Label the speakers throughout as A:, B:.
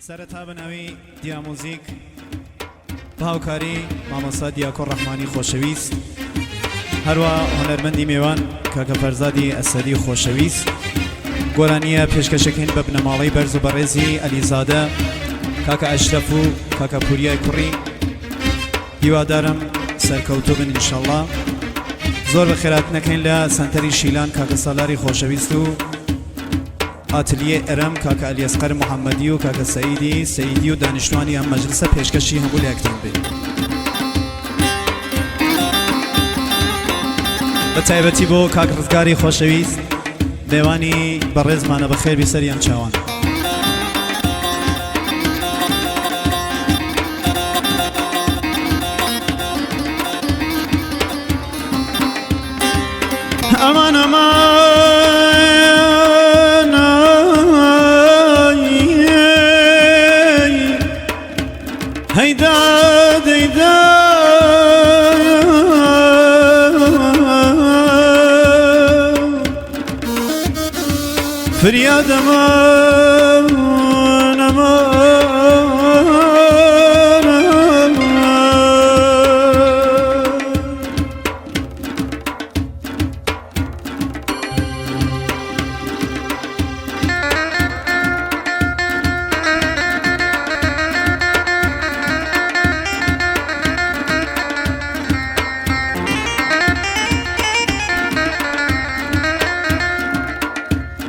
A: سەرەتا بە ناوی دیا موزیک بە هاوکاری مامۆستا دیاکۆ ڕەحمانی خۆشەویست، هەروا هونەرمەندی مێوان کاکە فەرزادی ئەسەدی خۆشەویست، گۆرانییە پێشکەشەکەین بە بنەماڵەی بەرز و بەڕێزی عەلیزادە، کاکە ئەشرەف و کاکە پوریای کوڕی. هیوادارم سەرکەوتوو بن ئینشەڵا. زۆر بەخێراتنەکەین لە سەنتەری شیلان کاکە سالاری خۆشەویست و ئاتلیێ ئەرەم کاکە ئەلیەسقەر محەممەدی و کاکە سەیدی سەیدی و دانیشتوانی ئەم مەجلسە پێشکەشی هەموو لایەکتان بێ. بە تایبەتی بۆ کاک ڕزگاری خۆشەویست مێوانی بەڕێزمانە بەخێربی سەریان چاوان. ئەمان ئەمان هەی داد ئەی داد فریاد ئەمان ئەمان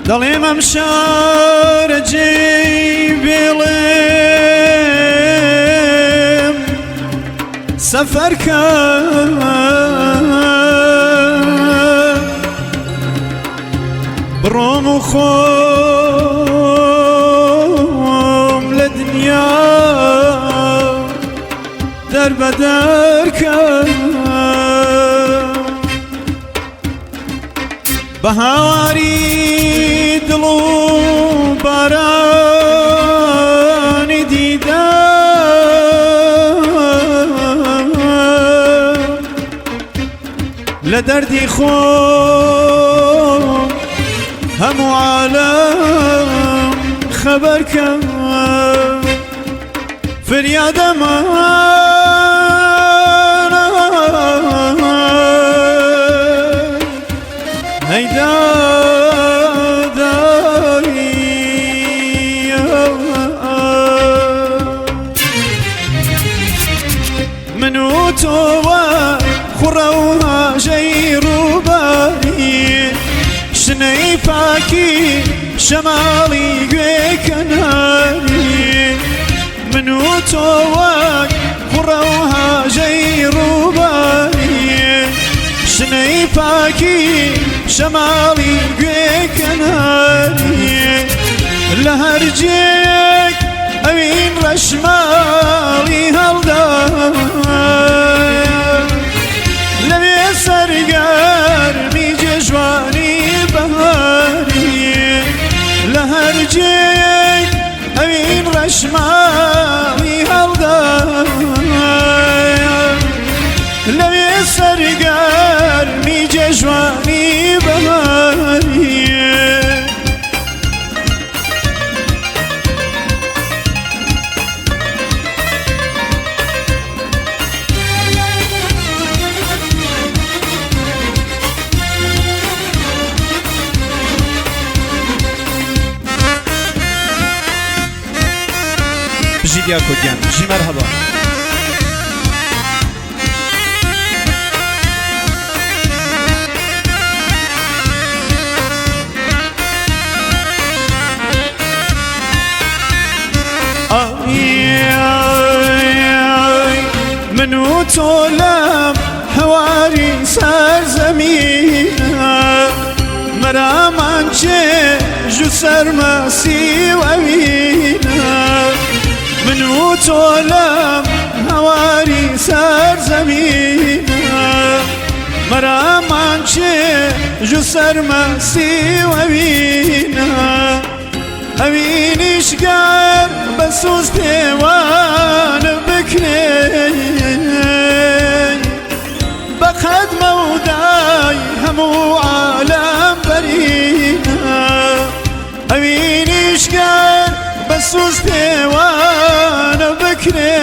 A: دەڵێم ئەم شارە جێی بێڵێم سەفەر کەم بڕۆم و خۆم لە دنیا دەربەدەر کەم بە هاواری دڵ و بارانی دیدە لە دەردی خۆم هەموو عالەم خەبەرکەم فریادەمان هەی دادایی من و تۆوە خوڕە و هاژەی ڕووباری شنەی پاکی شەماڵی گوێ کەناری من و تۆ وەک خوڕە و هاژەی ڕووباری شنەی پاکی شەماڵی گوێ کەناری لە هەر جێیەک ئەوین ڕەشماڵی هەڵدا لەوێ سەرگەرمی جێژوانی بەهاری لە هەر جێیەک ئەوین ڕەشماڵی هەڵدا لەوێ سەرگەرمی جێژوانی بەهاری. بژی دیاکۆ گیان بژی مەرهەبا. من و تۆ لەم هەواری سەرزەمینە مەرامان چێژ و سەرمەسی و ئەوینە من و تۆ لەم هەواری سەرزەمینە مەرامان چێژ و سەرمەسی و ئەوینە ئەوینیش گەر بە سوز پێوان بکرێ بە قەد مەودای هەموو عالەم بەرینە ئەوینیش گەر بە. سوز پێوانە بکرێ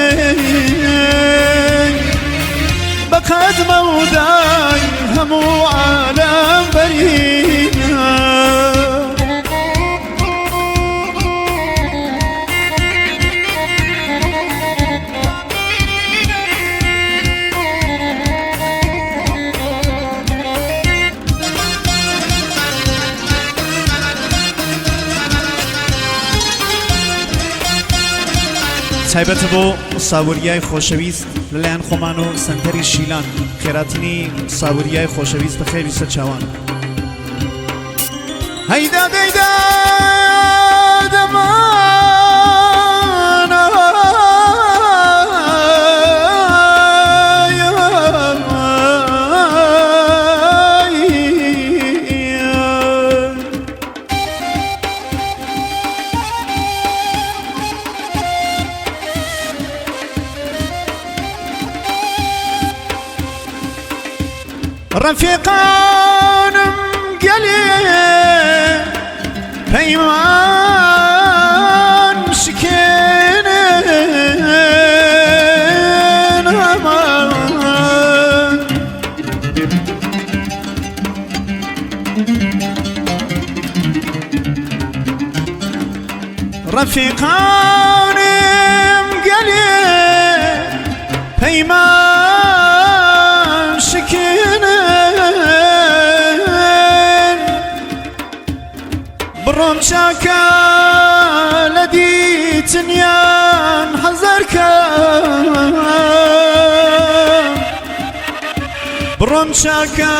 A: بەقەد مەودای هەموو عالەم بەرینە. تایبەتە بۆ ساوریای خۆشەویست لەلایەن خۆمان و سنتەری شیلان خێراتنی ساوریای خۆشەویست بە خێری سەر چاوان. هەیدا دەیدا ڕەفیقانم گەلێ پەیمان شکێنن هەمان. ڕەفیقانم گەلێ پەیمان شکێنن بڕۆم چاکە لە دیتنیان حەزەر کەم بڕۆم چاکە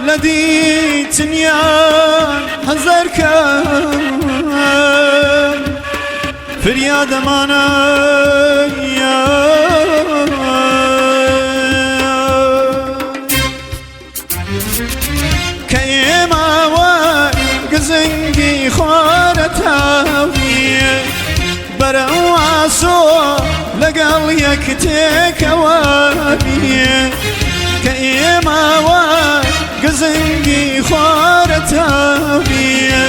A: لە دیتنیان حەزەر کەم فریا دەمانە کە ئێماوە گزنگی خۆرەتاویە بەرەو ئاسۆ لەگەڵ یەک تێکەوە بیە کە ئێماوە گزنگی خۆرەتاویە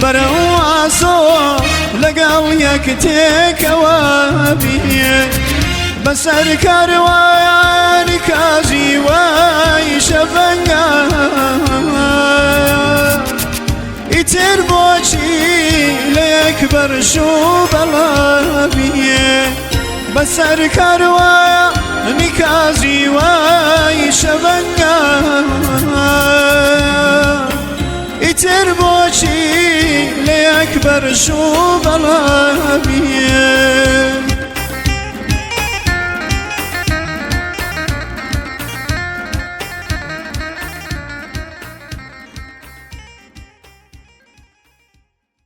A: بەرەو ئاسۆ لەگەڵ یەک تێکەوە بیە بەسەر کاروانی کازی وای شەبەنگە ئیتر بۆچی لە یەک بەرش و بەڵاویە بەسەر کاروانی کازی وای شەبەنگە ئیتر بۆچی لە یەک بەرش و بەڵاویە.